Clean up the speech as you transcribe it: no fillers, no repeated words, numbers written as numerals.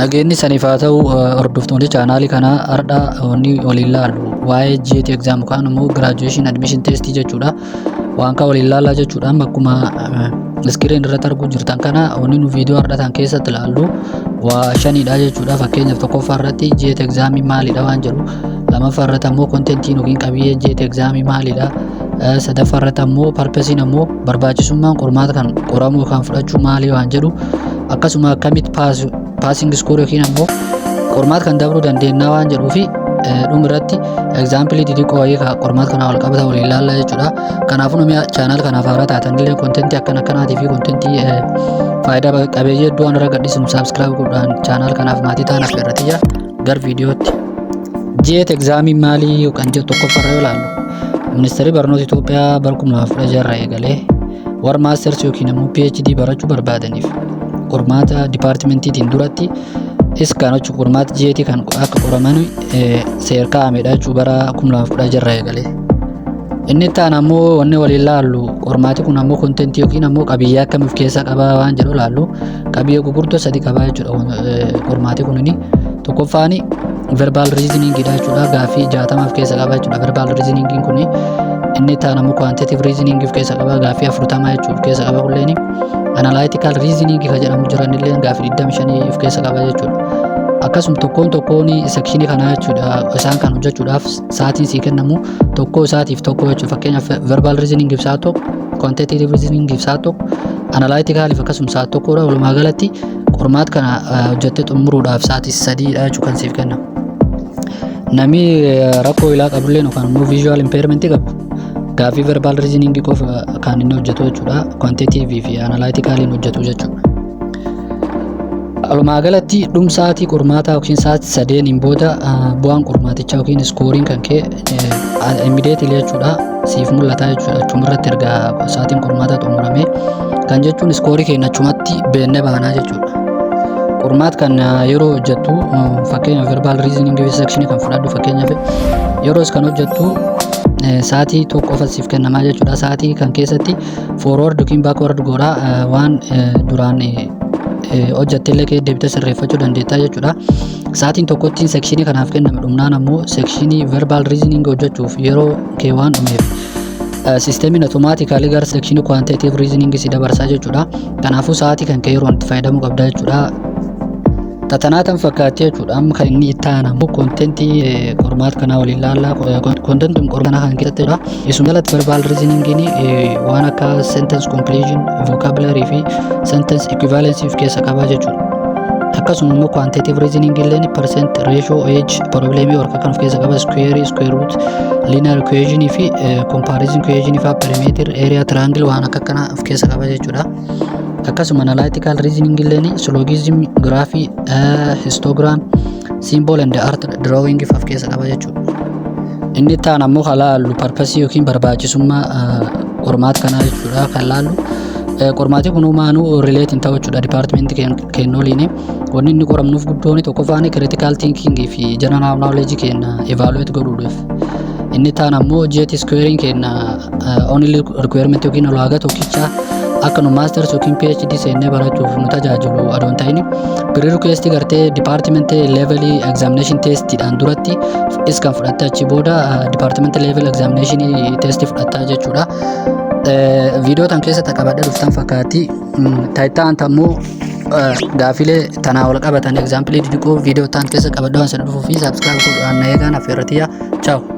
Nageenyi saniif haa ta'u, hordoftoonni chaanaalii kanaa. Har'a wanni waliin laallu waa'ee GAT exam yookaan immoo graduation admission test jechuudha. Waan kan waliin laallaa jechuudha. Akkuma screen irratti arguu jirtan kana, wanni nu viidiyoo har'a tan keessatti ilaallu waa shanidha jechuudha. Fakkeenyaaf, tokkoffaa irratti GAT exam maalidha waan jedhu, lamaffaa irratti ammoo contentiin yookiin qabiyyeen GAT exam maalidha, sadaffaa irratti ammoo purposeiin, ammoo barbaachisummaan qormaata kan qoramuu yookaan fudhachuu maalii waan jedhu, akkasuma akkamitti passing score yookiin ammoo qormaata kan dabruu dandeenya waan jedhuu fi dhuma irratti example xixiqqoo wayii qormaata kanaa wal qabata waliin ilaalla jechuudha. Kanaafuu namni channel kanaaf haaraa taatanillee contentii akkana akkanaatii fi contentii faayidaa qabeeyyii hedduu waan irra gadhiisnu subscribe godhuudhaan channel kanaaf maatii ta'an affeerratiyya. Gar viidiyootti. GAT examiin maalii kan jedhu tokkoffarra yoo ilaallu, Ministeerri Barnoota Itoophiyaa bara 2016 irraa eegalee warra masters yookiin ammoo PhD barachuu barbaadaniif qormaata departmentiitiin duratti is kan jechuun qormaata GAT kan akka qoraman seer kaa'amedha jechuu bara 2016 irraa eegalee. Inni itti aanu ammoo wanni waliin laallu, qormaati kun ammoo contentii yookiin ammoo qabiyyee akkamii of keessaa qabaa waan jedhu laallu, qabiyyee gurguddoo sadi qabaa jechuudha qormaati kunini. Tokkoffaani verbal reasoning dha jechuudha. Gaaffii 60 of keessa qaba jechuudha verbal reasoning kuni. Inni itti aanu ammoo quantitative reasoning of keessa qaba, gaaffii 40 jechuudha of keessa qaba kulleeni. Analytical reasoning kan jedhamu jiran illee gaaffii 25 of keessa qaba jechuudha. Akkasuma tokkoon tokkoon sectionii kanaa jechuudha, isaan kan hojjechuudhaaf sa'aatiin sii kennamu tokko isaatiif tokko jechuudha. Fakkeenyaaf, verbal reasoning sa'a 1, quantitative reasoning sa'a 1, analyticaliif akkasuma sa'a 1dha. Walumaa galatti qormaata kana hojjettee xumuruudhaaf sa'aatii 3dha jechuudha kan siif kennamu. Namni rakkoo ilaa qabullee yookaan immoo visual impairment qabu gaaffii verbal reasoning qofa kan inni hojjetu jechuudha. Quantitative fi analyticaliin hojjetu jechuudha. Walumaa galatti dhum sa'aatii qormaataa yookiin sa'aatii sadeeniin booda bu'aan qormaatichaa yookiin scoreiin kan kee immediately jechuudha siif mul'ata jechuudha. Achumarratti erga sa'aatiin qormaataa xumurame kan jechuun scoreii keenya achumatti beennee baanaa jechuudha. Qormaata kan yeroo hojjettu, fakkeenyaaf verbal reasoning section kan fudhadhu, fakkeenyaaf yeroo kan hojjettu sa'aatii 1 qofa siif kennamaa jechuudha. Sa'aatii kan keessatti forward yookiin backward godhaa waan duraan hojjette illee kee deebitee sirreeffachuu dandeettaa jechuudha. Sa'aatiin tokkottiin sectionii kanaaf kenname dhumnaan ammoo sectionii verbal reasoning hojjechuuf yeroo kee waan dhumeef, systemiin automatically gara sectionii quantitative reasoning si dabarsaa jechuudha. Kanaafuu sa'aatii kan kee yeroo itti fayyadamuu qabda jechuudha. Tatanaa fakkaatti jechuudha. Amma kan inni itti aanu ammoo contentii qormaata kanaa waliin ilaalla. Contentiin qormaata kan keessatti jechuudha. Isuma jalatti verbal reasoningiin waan akka sentence completion, vocabulary fi sentence equivalency of keessa qaba jechuudha. Akkasuma immoo quantitative reasoning illeen percent, ratio, age, problemii warra kan of keessa qaba, square, square root, linear equation fi comparison equation fi perimeter, area triangle waan akka kanaa of keessa qaba jechuudha. Akkasuma analytical reasoning illeen syllogism, graphii, histogram, symbol and art drawing of keessa qaba jechuudha. Inni itti aanu ammoo kan laallu purposeii yookiin barbaachisummaa qormaata kanaa jechuudha kan laallu. Qormaati kun uumaanuu relate hin ta'u jechuudha departmentii keenya waliin. Wanni inni qoramnuuf guddoon tokkoffaan critical thinking fi general knowledge keenya evaluate godhuudhaaf. Inni itti aanu ammoo GAT scoring keenya only requirement yookiin ulaagaa tokkicha akka nu masters yookiin PhD seennee barachuuf nu tajaajilu adoon ta'in, prerequisite gartee department level examination testiidhaan duratti is kan fudhatte, achi booda department level examination test fudhattaa jechuudha. Viidiyoo tan keessatti qabadhee dhuftan fakkaatti. Taayitaan ammoo gaafilee tanaa wal qabatan example xixiqqoo viidiyoo tan keessa qabadhee waan sana dhufuu fi subscribe godhuudhaan na eegaan affeerratiyya. Ciao.